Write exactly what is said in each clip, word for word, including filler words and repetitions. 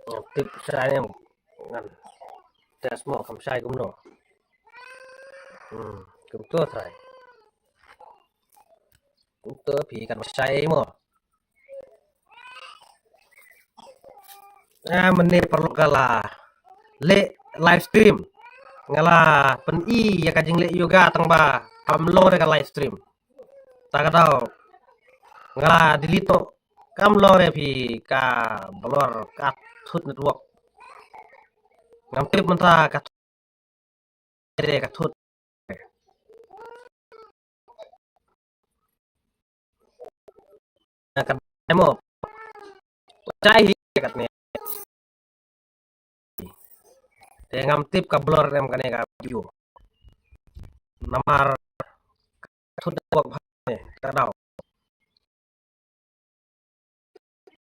Tip shai ne ngan test mo kam shai kumno. Hmm, kumto trai. Kumto phi kan shai mo. Ah, mynne paralok ka la leh live stream. Nga la pyni ïa ka jingleh yoga tang ba kam long re ka live stream. Ta ka daw nga la delete to, kam long re phi ka blur ka thut network. Ngam tip mynta ka thut re ka thut. Ka demo. Chai hi katne. Te ngam tip ka blur em kane ka video. Namar ka thut network bha ne ka daw.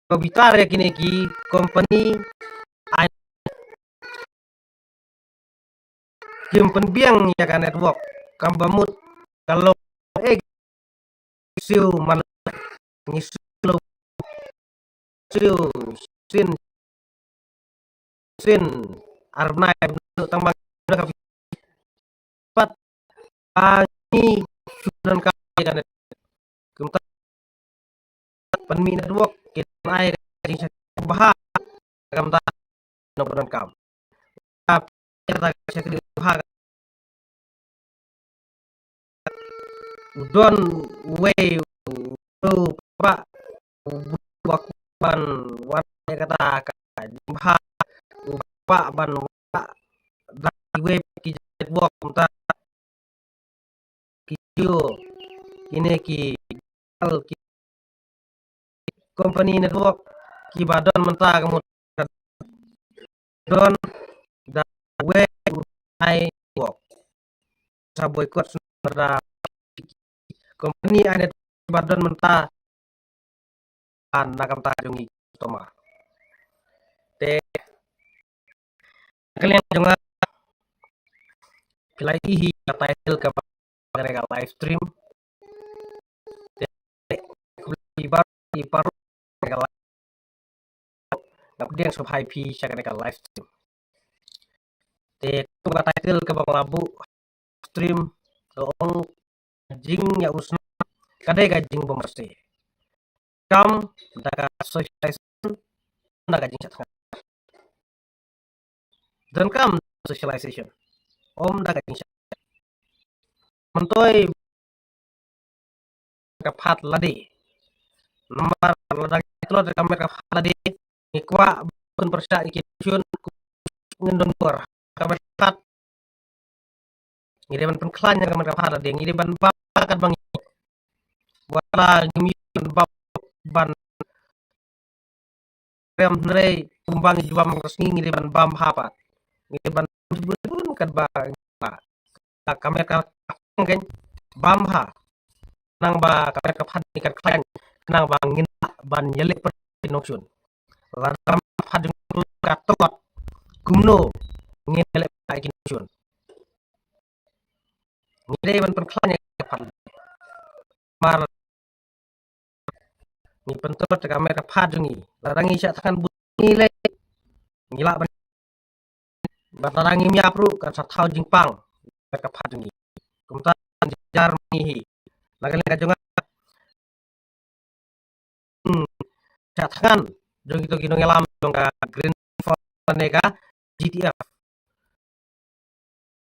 Ka bitar ïa kine ki company ai kim pynbiang ïa ka network kam ba mut ka long ek siu man ngi siu lo siu sin sin ar bnai tang ba ka pat ba ngi shu donkam ïa ka network. Kumta pynmih network kin ai ka jingshakri bha, kumta nongpyndonkam. Ap ïa ka shakri bha. U don uwei u pa u ba ban wan ïa kata ka jingbha u ba ban wan da kiwei ki network kumta ki jio kine ki al ki company network kiba don mynta ka mut don da wei u ai network. Sa boycott sendar da company ai network ba don mynta na ka bynta jong ngi customer. Te ka liang jong nga phi la ïohi hi ka title kaba ka live stream. Te i bar i par ka live nga pdiang sngewbha ïa phi sha kane ka live stream. Te kum ka title kaba nga la buh stream ka ong jingïakhun ka dei ka jingbymmarse. Kam da ka socialization da ka jingshah thngan. Donkam socialization. Ym da ka jingshah. Myntoi ka phad lade. Namar lada ngi tlot ka met ka phad lade ngi kwah ban pyrshah ïa ki nongshun ngin don bor. Ka met ka phad ngi dei ban pynkhlaiñ ïa ka met ka phad lade, ngi dei ban bam katba ngi. Wat la ngim ïoh ban bam ban rem hynrei kumba ngi ju bam ka sngi ngi dei ban bam bha pat. Ngi dei ban bam bun katba ngi ba. Ka met ka phad kan bam bha. Nang ba ka met ka phad ngi kan khlaiñ nang ba ngin ban ïaleh pyrshah ïa ki nongshun. Lada ka met ka phad jong ngi ka tlot kumno ngin ïaleh pyrshah ïa ki nongshun. Ngi dei ban pynkhlaiñ ïa ka phad. Mar ngi pyntlot ka met ka phad jong ngi. Lada ngi shah thngan bun ngi leh ngi lah ban, bad lada ngim ïap ruh kan sa thaw jingpang ka met ka phad jong ngi. Kumta jar ngi hi na ka liang ka jong nga. Hmm, shah thngan jong kito ki nongïalam jong ka Green Force ne ka G T F.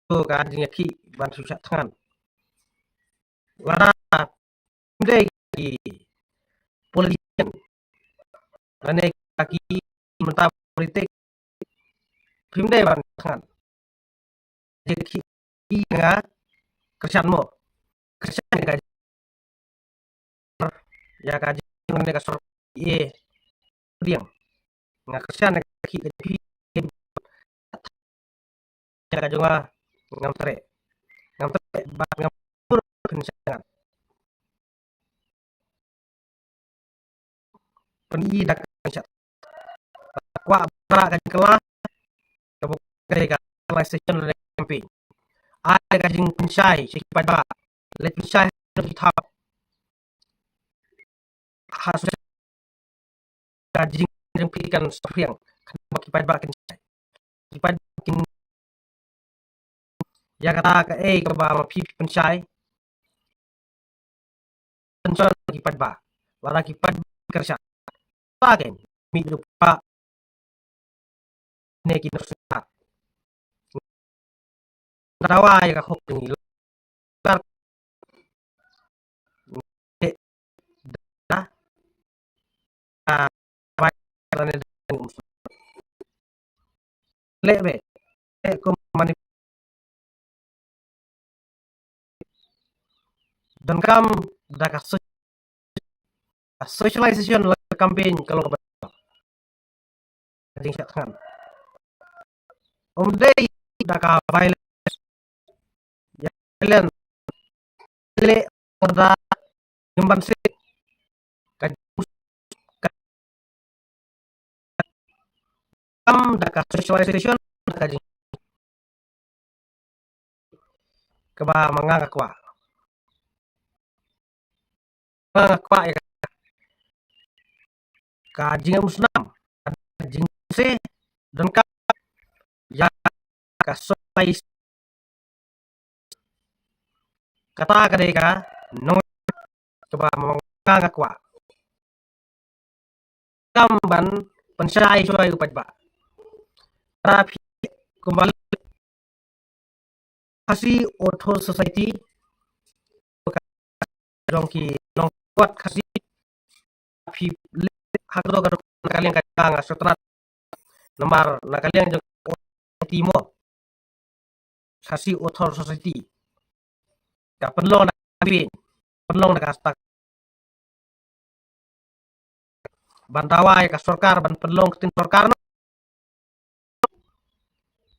To ka jingïakhih ban shu shah thngan. Lada phim dei ki politician lane ki mynta politik phim dei ban thngan. Jingïakhih nga kyrshan mo. Kyrshan ka ïa ka jingïakhih ka sor e diang. Nga kyrshan ka ki ka pi ka jong nga ngam treh. Ngam treh bad ngam pur pynshang. Pyni da ka shat. Kwah ba ka jingkylla ka ba ka ka station le campaign. Ai ka jingpynshai shi ki paidbah. Le pynshai ki thap. Ha su ka jing jing pi kan sriang kan ba ki paidbah kin shai. Ki paidbah kin ïa kata kaei kaba ma phi pynshai. Pynshai ki paidbah. Lada ki paidbah kyrshan. Ta ken. Mih rupa ne ki nusnat. Dawa ïa ka hok ni. Kar. Da. Ah, bai. Leh be. Leh kum mani. Donkam da ka so-, ka socialization la campaign ka long ka ba-, ka jingshah thngan. Ym dei da ka violence. Ïa violence. Leh order ngim ban sik. Ka, ka, kam da ka socialization da ka jing-, kaba ma nga nga kwah. Nga nga kwah ïa ka, ka jingim snam, ka jingse, donkam ïa ka socialize. Kata ka dei ka nong kaba ma nga nga kwah. Kam ban pynshai shuwa ïa u paidbah. Para phi kumba Khasi Author Society jong ki nongkwah Khasi, phi leh ha kano kano ka liang ka jong nga sngewtynnat namar na ka liang jong Khasi mo. Khasi Author Society ka pynlong da ka pyn, pynlong da ka stak. Ban dawa ïa ka sorkar, ban pynlong ktien sorkar noh.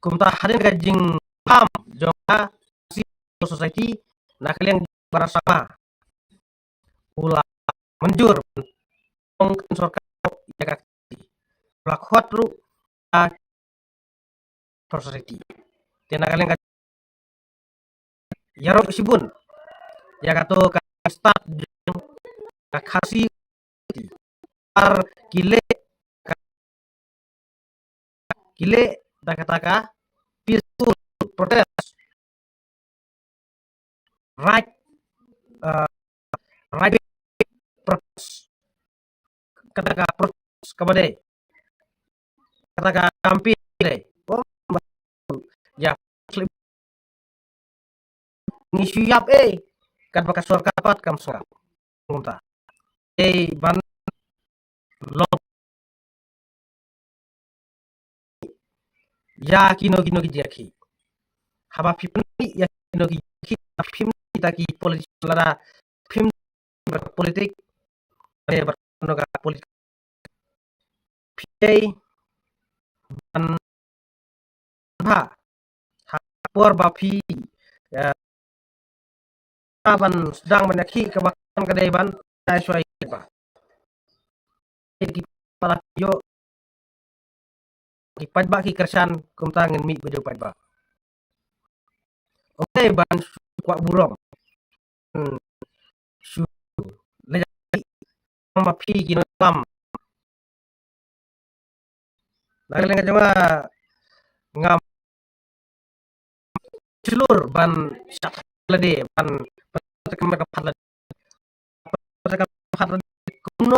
Kumta hadien ka jingpynlong jong ka Khasi Author Society na ka liang jong ka Rajya Sabha, u la mynjur ban pynlong ktien sorkar ïa ka Khasi. U la khot ruh ka Author Society. Te na ka liang ka ïaroh shibun ïa kato ka start jong ka Khasi. Ar ki leh ka, ki leh da kata ka peaceful protest. Right, uh, right protest. Kata ka protest kaba dei. Kata ka campaign dei. Oh, ïa, ngi shu ïap eh. Katba ka sorkar pat kam sngap. Kumta. Ei ban long ïa kino kino ki jingïakhih. Haba phi pynmih ïa kino ki jingïakhih, phim mih da ki politician lada phim mih da ka politik, lada bad kano ka politik. Phi dei ban bha ha por ba phi, eh, ban sdang ban ïakhih kaba kan ka dei ban ai shuwa ïa ba. Ki para ïoh ki paidbah ki kyrshan kumta ngin mih bad u paidbah. Okay, ban shu kwah burom. Hmm. Shu leh ma phi ki nonglam. Na ka liang ka jong nga ngam shlur ban shah lade ban, ban ka phat lade. Ban ka phat lade kumno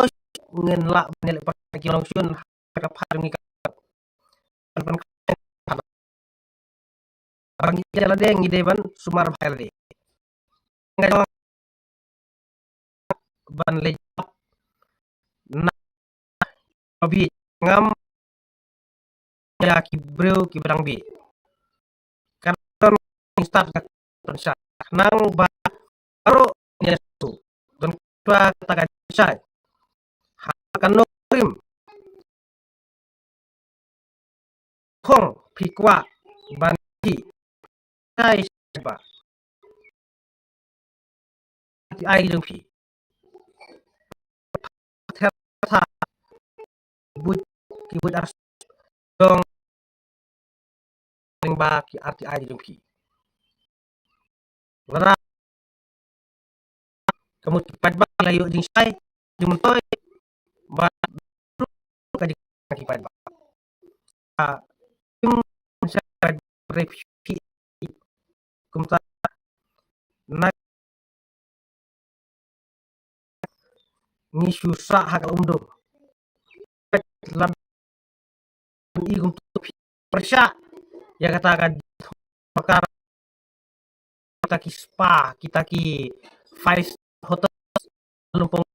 ngin lah ban ïaleh pat ki nongshun ka phat ngi ka ban, ban ka phat. Ba ngi ïa lade ngi dei ban sumar bha ïa lade. Nga jong ban leh jop na ba bieit, ngam ïa ki briew kiba dang bieit. Kan don start ka pynshai nang ba aro nia su don kata ka jingshai. Ha kano rim khong phi kwah ban ki shai shai ba. Ki ai ki jong phi. Ther tha buit ki buit ar jong ba ki R T I ki jong phi. Lada ka mut ki paidbah la ïoh jingshai jingmyntoi ba ka jingkyrmen ki paidbah. Ka, kim, sa, repeat. Kumta, na, ngi shu sah ha ka umdum. Peit lada i kumta phi pyrshah ïa kata ka sorkar, kita ki spa, kita ki five star hotel, lympung.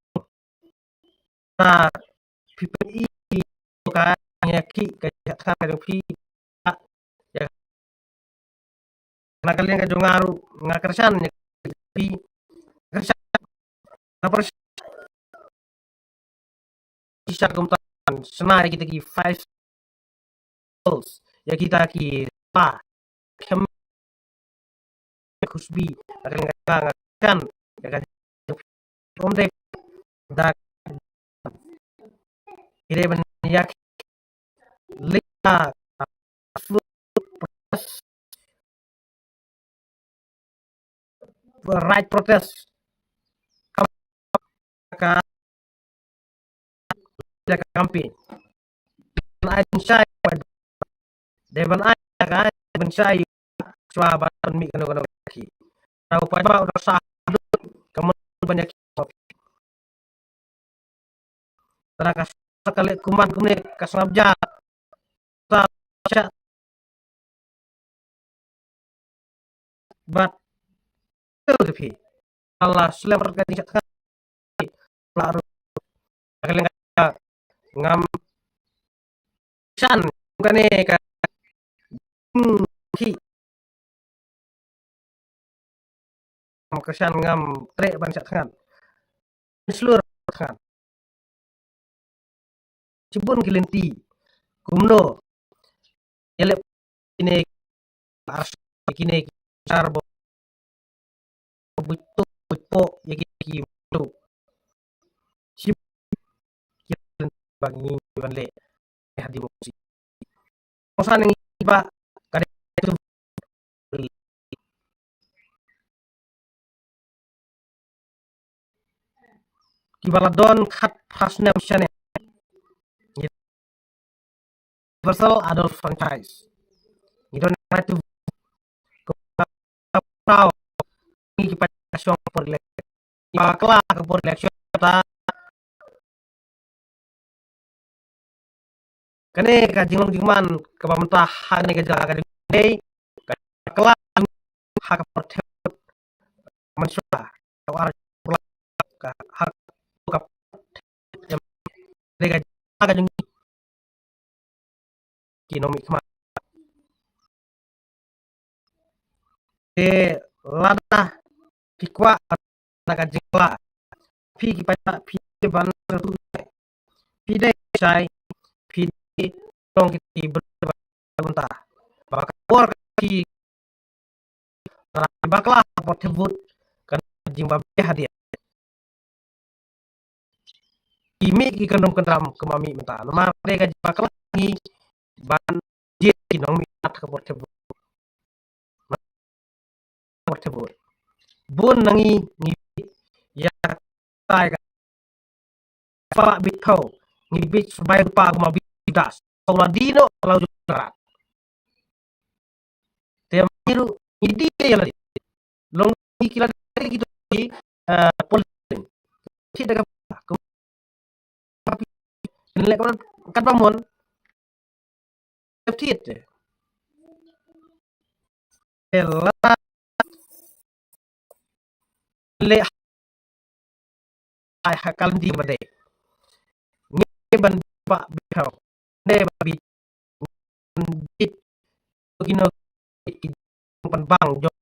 Ta phi peit i ka ïa ki ka jaka ka jong phi, ïa na ka liang ka jong nga ruh nga kyrshan ïa phi, kyrshan, nga pyrshah shisha kumta, shna ïa kita ki five stars, ïa kita ki spa, khem, khusbi, na ka liang ka jong nga nga kyrshan ïa ka, um dei da ki dei ban ïa ki leh ka right protest. Ka, ka, ka campaign. Ban ai ban shai, dei ban ai ka, ban shai, shuwa ban mih kano kano ki. Tau pa ba udah sah, ka mon ban ïa ki. Tara ka, ka leh kuman kumne ka sngap ja. Ta sha. Bad tu te phi, ala slem ka jingshah thngan la ru. Ka leng ka ngam shan kane ka, hmm, ki ngam kyrshan, ngam treh ban shah thngan. Slur thngan. Shibun ki lynti. Kumno? Ïa leh kine, ar, kine ki sar bo, buit tu, buit po, ïa kine ki tu. Shibun ki lynti ba ngi ban leh. Ïa, demokrasi. Kosan ngi ba ka dei tu kiba la don khatphra snem shane. Universal adult franchise. Ngi don right to vote. Ngi ki pa shong por election. Ngi bakla ka por election ta. Kane ka jinglong jingman kaba mynta ha kane ka jaka ka dei ka kla ha ka por thep mynshuwa ka ar ka ha ka dei ka jaka ka jong ki nongmihkhmat. Te lada ki kwah na ka jingkylla, phi ki paidbah phi ban, phi dei shai, phi dei long ki ti bynta ba ka por ki bakla por thep vote ka jingbakla hadien. Ki mih ki kyndong kyndam kumba mih mynta. Namar ka dei ka jingbakla ngi ban jied ki nongmihkhmat ha ka por thep vote. Por thep vote. Bun na ngi ngi ïa tai ka pa bit phaw, ngi bit bai pa kumba bit das. Phaw la dino la ju rat. Te ngi ruh ngi dei ïa lade. Long ngi ki lade ki tu ki, eh, pol. Thit da ka, ka, ka, leh ka, katba mon. Thit te. Te la leh ai ha ka lynti ba dei. Ngi ban pa bit phaw. Ne ba bit, bit kino ki pynbang jong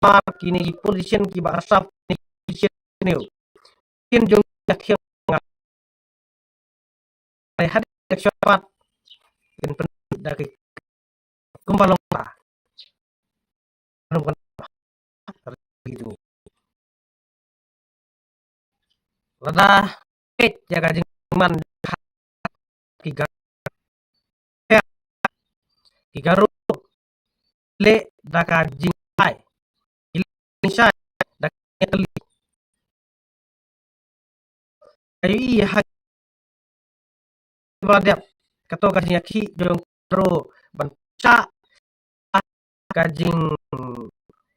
par kine ki politician kiba arsap kine ki politician ne. Kin jong ka thiang nga. Ai had ka shapat kin pyn da ki kumba long ta. Lada peit ïa ka jingman ki Garo, ki Garo leh da ka jingshai, ki leh jingshai da ka jingkylli. Ka ïohi ha kiba dep Kato ka jingïakhih jong ki Garo ban shah ka jing,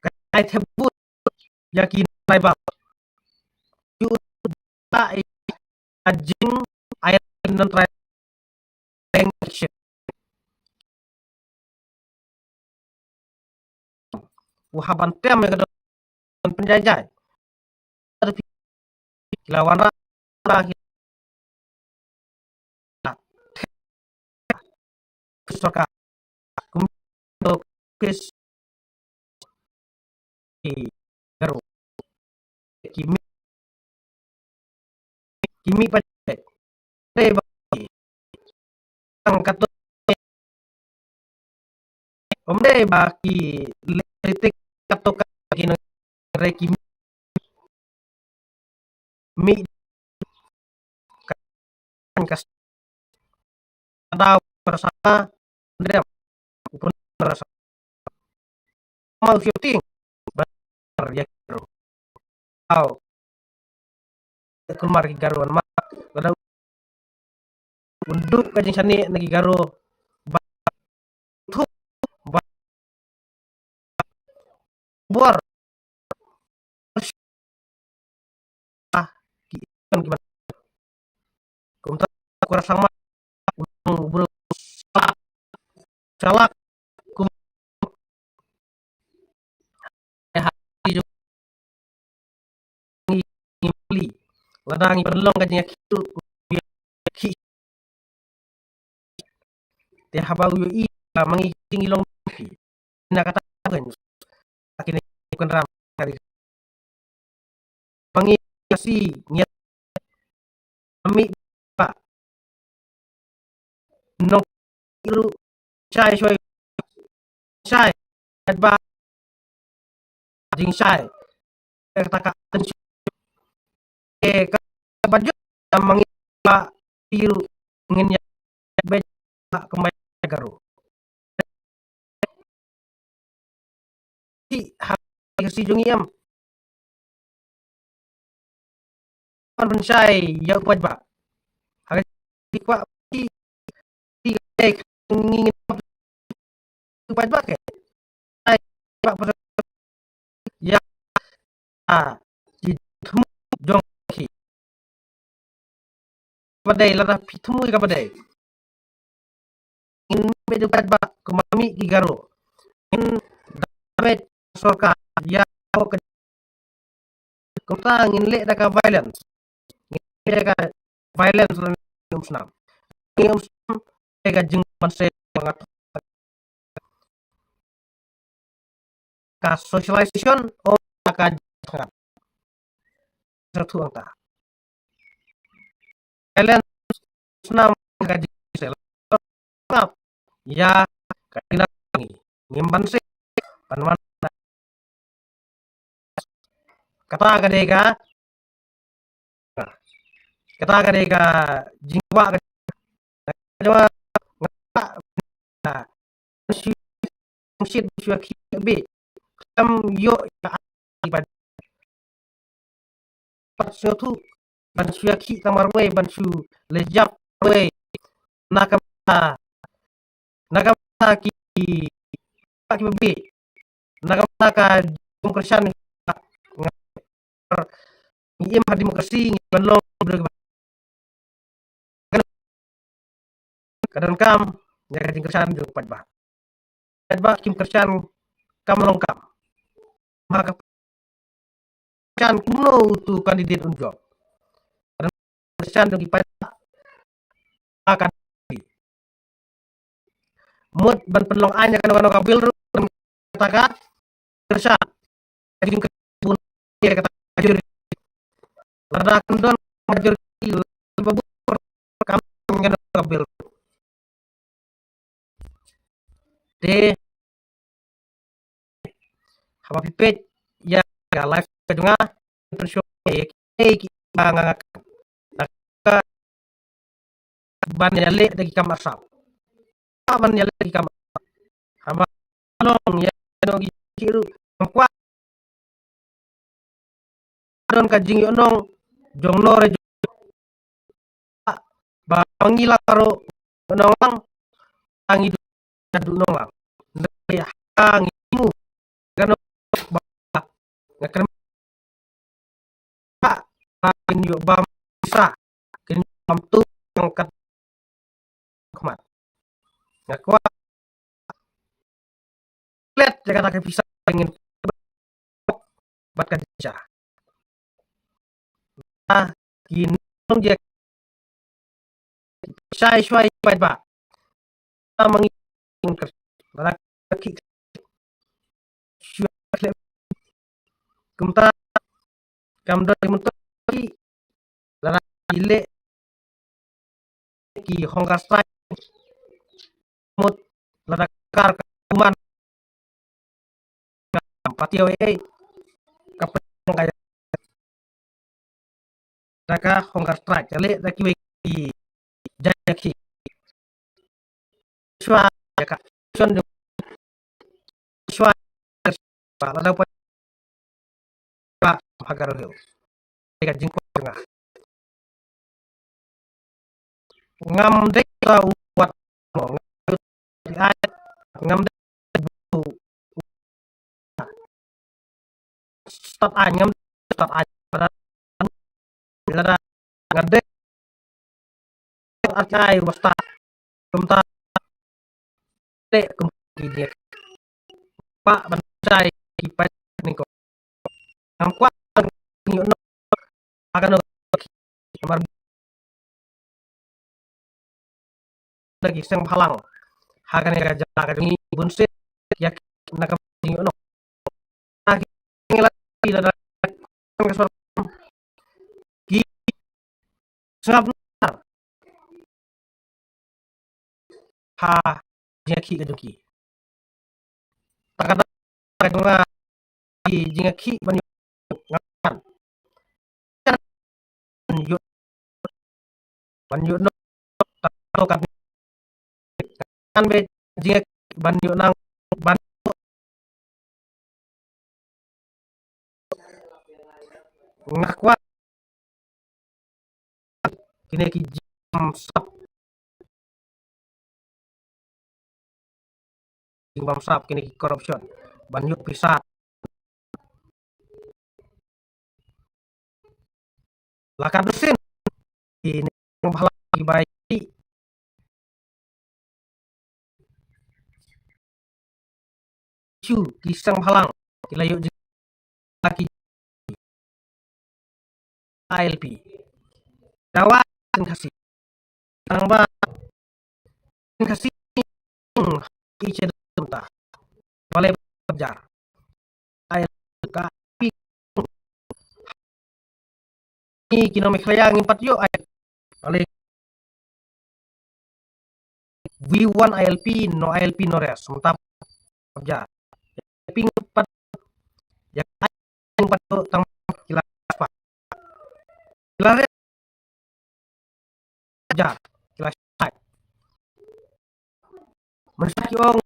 ka jingïathep vote ïa ki tribal. Ïa ka jing ai non tribal election. U hap ban tem ïa ka don pynjaijai. Ki la wanrah ki sorkar. Kum to kes ki Garo. Ki mih, ki mih pat. Dei ba ki tang kato. Ym dei ba ki leh politik kato ka ki nang re ki mih. Mih kan ka daw rasa ndem. Upun rasa mau shooting. Bar ya kiro. Au. Kulmar ki Garo wan ma. Lada unduk ka jingshane na ki Garo. Ba thup ba bor. Ah, ki iman ki ban. Kumta ku rasa ma u bro salak. Salak kum. Eh, ha, ki jong ngi, ngi pli. Lada ngi pynlong ka jingïakhih tu, ngi ïakhih. Te haba u ïohi ba ma ngi ki ngi long phi. Na kata ka news. Aki ne kan ram kari. Ma ngi si ngi ami ba nong iru shai shoi shai ba jingshai. Kata ka eh ka ba ju ma ngi ba iru ngin ïa ba ka mai Garo. Ti ha si jong i em. Pan pynshai ïa u paidbah. Ha ka ti kwah ti ti ka ngi ngi u paidbah ke. Ai ba pa ïa a ti thmu jong ki. Ba dei lada phi thmu ka ba dei. Ngin mih da u paidbah kumba mih ki Garo. Ngin da mih sorkar ïa ka kumta ngin leh da ka violence. Ngin leh da ka violence lane ngin ym snam. Ngin ym snam da ka jingpynshai nga ka socialization o ka jingthrang. Sa tu ang ta. Elen snam ka jingpynshai. Ïa ka jingthrang ngim ban se ban wan. Kata ka dei ka kata ka dei ka jingkwah ka jong nga. Shu shu shu ki be kam yo ya ba pat shu tu ban shu ki tamar we ban shu le jap we na ka na ka ki ki be na ka ka jong Khristan. Ngi im ha demokrasi ngi ban long ka donkam ïa ka jingkyrshan jong paidbah. Paidbah kim kyrshan kam long kam. Ma ka kyrshan kumno utu candidate un jop. Kyrshan jong ki paidbah. Akan mut ban pynlong aiñ ïa kano kano ka bill ruh kata ka kyrshan. Ka jingkyrshan bun ïa kata ka jur. Lada kan don majority ba bun kam kano ka bill. Te haba phi peit ïa ka live ka jong nga, pynshoi ïa ki ba nga nga ka ban ïaleh da ki kam arsap. Ka ban ïaleh da ki kam arsap. Haba long ïa no ki ki ruh kam kwah don ka jingïohnong jong no re jong ba ngi la ro nonglang, ngi duh nonglang. Ngi ha ngi mu, kano ba nga kren ba, ba kin ïoh bam pisa, kin ïoh bam tu, kat khmat. Nga kwah klet ïa kata ka pisa ngin bad ka pisa. Ah, ki nong je shai shwai paidbah. Tang ma ngi, lada ki shwai klet kumta, kam don ki mynta ki, lada ki leh ki hunger strike, mut lada kar ka kuman ka patiaw ei ei, ka pynlong ka ïa ka hunger strike, ka leh da kiwei ki jaiñia khih. Shuwa ïa ka shon de, shuwa ïa ka, lada pa, pa ha Garo Hills. Ïa ka jingkwah nga. Ngam dei ta u wat mo, ngam dei u stad ai, ngam dei stad ai. Lada, lada ngam dei stad ai, u stad kumta te kum ki dia. Pa ban jai ki pa ni ko. Ngam kwah ban ïoh noh ha kano, namar da ki seng bhalang ha kane ka jaka ka jong ngi bun sien ïa ki na ka jingïoh noh. Ha ki ngi la ki la da ka sor ki sngap nar ha jingïakhih ka jong ki. Ta ka da ka jong nga ki jingïakhih ban ïoh ngan ban ïoh, ban ïoh noh ta ka kan be jingïakhih ban ïoh nang ban nga kwah kine ki jingbamsap, jingbamsap, kine ki corruption, ban ïoh pisa. La ka bsin kine ki bhalang ki bai shu ki seng bhalang ki la ïoh jingkylla ki I L P. Dawa Khasi. Tang ba Khasi i che dum ta. Bale jar. I L P ka pi. Ki nong Meghalaya ngim pat ïoh I L P. Bale we want I L P, no I L P, no rest. Mynta ja. Ping pat, ja, ping pat tu tang kila pa. Kila re. Ja, kila shai. Mynta ki ong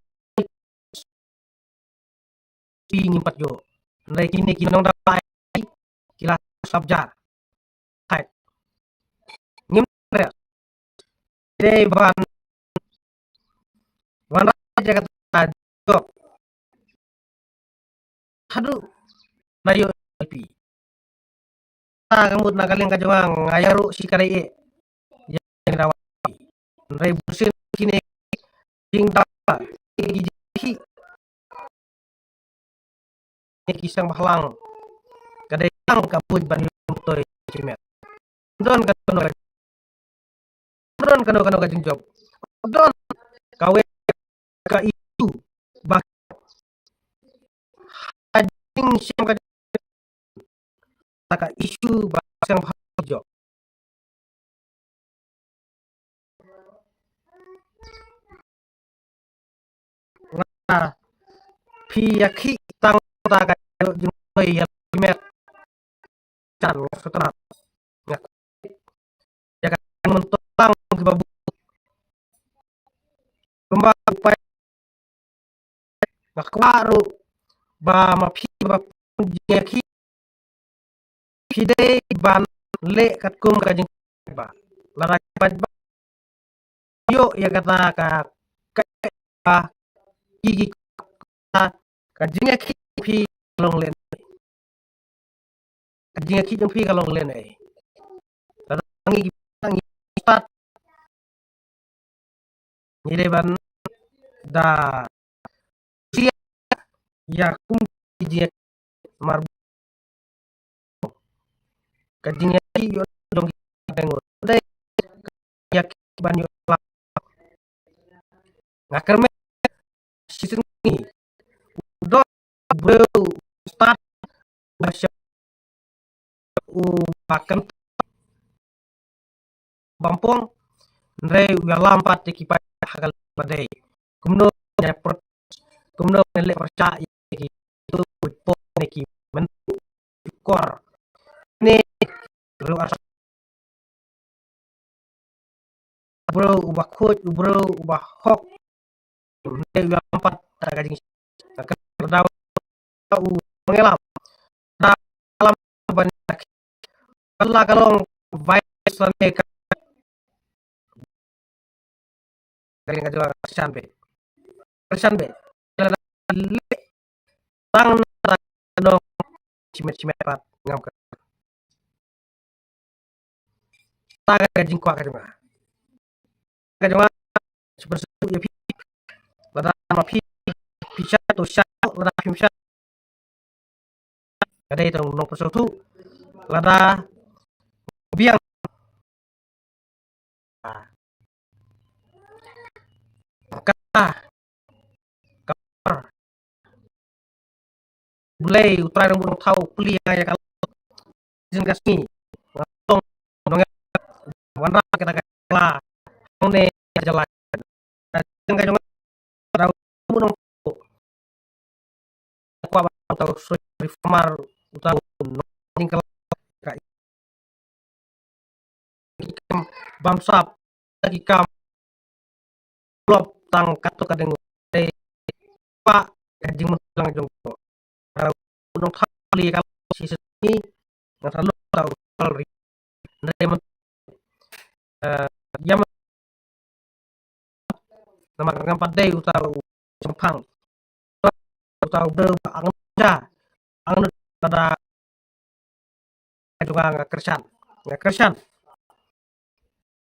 ping pat jo. Ndai kini ki nong dapat kila sab ja. Hai. Ngim re. Dei ban, ban raja kata jok. Haduh na ïoh I L P. Ta ka mut na ka liang ka jong nga, nga ïaroh shi kare e. Ïa ngi dawa. Hynrei bunsien kine jingdawa, ki jingkhih. Ki seng bhalang. Ka dei tang ka buit ban ïoh toi ki met. Don ka, don ka, don kano kano ka jingjop. Don kawei ka issue ba ka jingshem ka, ka issue ba seng bha jop. Nga phi ïa khih tang ta ka jingmut ïa ki met. Chan nga sngewtynnat. Nga ïa ka jingmut tang ki babu. Kumba u pai nga kwah ruh ba ma phi ba pun jingïakhih phi dei ban leh katkum ka jingpynbha. Lada ki pynbha ïoh ïa kata ka, ka, ka, ki, ki, ka, ka jingïakhih phi ka long lehnoh. Ka jingïakhih jong phi ka long lehnoh. Lada ngi, ngi start, ngi dei ban da sia ïa kum ki jingïakhih mar ka jingïakhih ïoh dong ki teng dei ïakhih ban ïoh la. Nga kyrmen shisien ngi u dot briew start ba sha u ba kan bampong, hynrei u ïalam pat ïa ki paidbah ha ka lynti ba dei. Kumno ngi prot-, kumno ngi leh pyrshah ïa ki tu pon ïa ki men kor. Ne ruh ar briew uba khuid, u briew uba hok. Ne u ïalam pat ta ka jing ka daw u ngelam. Da lam ban la ka long vice lane ka ka ring ka jong nga ka shan be. Ka shan be. Tang na ka nong shimet shimet pat ngam ka. Ta ka jingkwah ka jong nga. Ka jong nga, shu pyrsad ïa phi. Lada ma phi, phi sha to sha, lada phim sha. Ka dei tang nong pyrsad tu. Lada biang. Ka, ka, Blei u Trai Nongbuh Nongthaw u plie ïa nga ïa ka jingkasih. Nga tong nong wan ra ka ta ka la ne ka jala. Ka jingkasih nong kwah ba uta u soi reformer, uta u nongning ka la ka ki kam bamsap, ki kam lop tang katto katne ngut. Te pa ka jingmut lang jong ko. Nongthaw li ka shi sini, nongthaw lo ta u tol ri. Nre man, eh, ïa man namar ngam pat dei uta u shemphang. Uta u briew ba ang ja, ang da ka jong nga, nga kyrshan, nga kyrshan.